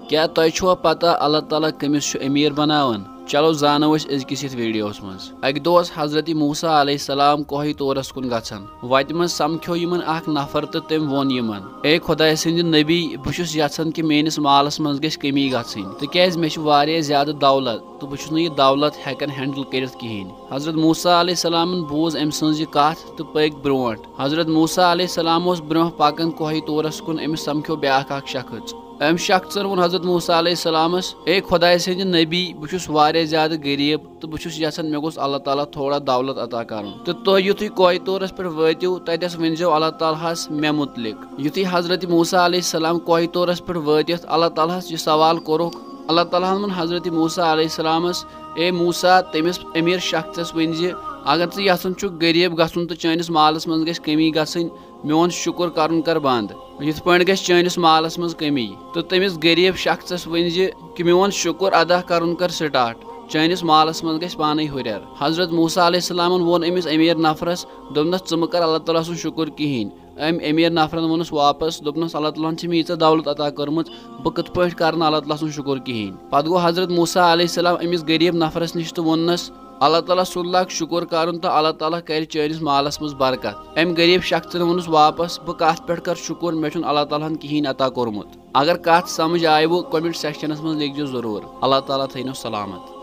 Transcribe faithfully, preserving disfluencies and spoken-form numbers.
کیٛاہ تۄہہِ چھُوا پتہ اللہ تعالیٰ کٔمِس چھُ أمیٖر بناوان؟ چلو زانو أسۍ أزکِس یتھ ویڈیوس منٛز۔ اکہِ دۄہ اوس حضرت موسیٰ علیہ السلام کوہہِ طورس کُن گژھان۔ وتہِ منٛز سمکھیو یِمن اکھ نفر تہٕ تٔمۍ ووٚن یِمن، "اے خۄداے سٕنٛدِ نبی، بہٕ چھُس یژھان کہِ میٲنِس مالس منٛز گژھِ کمی گژھٕنۍ، تِکیازِ مےٚ چھِ واریاہ زیادٕ دولت تہٕ بہٕ چھُس نہٕ یہِ دولت ہٮ۪کان ہینڈل کٔرِتھ کِہینۍ۔" حضرت موسیٰ علیہ السلامن بوٗز أمۍ سٕنٛز یہِ کتھ تہٕ پٔکۍ برونٛٹھ۔ حضرت موسیٰ علیہ السلام اوس برونٛہہ پکان کوہہِ طورس کُن، أمِس سمکھیو بیٛاکھ اکھ شخص۔ أمۍ شخصن ووٚن حضرت موسیٰ علیہ السلامس، "اے خۄداے سٕنٛدِ نبی، بہٕ چھُس واریاہ زیادٕ غریب تہٕ بہٕ چھُس یژھان مےٚ گوٚژھ اللہ تعالیٰ تھوڑا دولت عطا کرُن۔ تہٕ تُہۍ یُتھُے کوہہِ طورس پٮ۪ٹھ وٲتِو، تتٮ۪س ؤنۍزیو اللہ تعالیٰ ہس مےٚ مُتعلق۔" یُتھُے حضرت موسیٰ علیہ السلام کوہہِ طورس پٮ۪ٹھ وٲتِتھ اللہ تعالیٰ ہس یہِ سوال کوٚرُکھ، اللہ تعالیٰ ہن ووٚن حضرت موسیٰ علیہ السلامس، "اے موسیٰ، تٔمِس أمیٖر شخصس ؤنۍ زِ اگر ژٕ یژھان چھُکھ غریب گژھُن تہٕ چٲنِس مالس منٛز گژھِ کمی گژھٕنۍ، میون شُکُر کرُن کر بنٛد۔ یِتھ پٲٹھۍ گژھِ چٲنِس مالس منٛز کمی۔" تہٕ تٔمِس غریب شخصس ؤنۍ زِ کہِ میون شُکُر ادا کرُن کر سٹارٹ، چٲنِس مالس منٛز گژھِ پانے ہُرٮ۪ر۔ حضرت موسیٰ علیہ السلامن ووٚن أمِس أمیٖر نفرس، دوٚپنس، "ژٕ مہٕ کر اللہ تعالیٰ سُنٛد شُکُر کِہینۍ۔" أمۍ أمیٖر نفرن ووٚنُس واپس، دوٚپنس، "اللہ تعالیٰ ہن چھِ مےٚ ییٖژاہ دولت عطا کٔرمٕژ، بہٕ کِتھ پٲٹھۍ کرٕ نہٕ اللہ تعالیٰ سُنٛد شُکُر کِہینۍ؟" پتہٕ گوٚو حضرت موسیٰ علیہ السلام أمِس غریب نفرس نِش تہٕ ووٚننس، "اللہ تعالیٰ سُنٛد لاگ شُکُر کرُن تہٕ اللہ تعالیٰ کرِ چٲنِس مالس منٛز برکت۔" أمۍ غریب شخصن ووٚنُس واپس، "بہٕ کتھ پٮ۪ٹھ کرٕ شُکُر؟ مےٚ چھُنہٕ اللہ تعالیٰ ہن کِہینۍ عطا کوٚرمُت۔" اگر کتھ سمجھ آیوٕ، comment sectionس منٛز لیکھزیو ضروٗر۔ اللہ تعالیٰ تھٲینو سلامت۔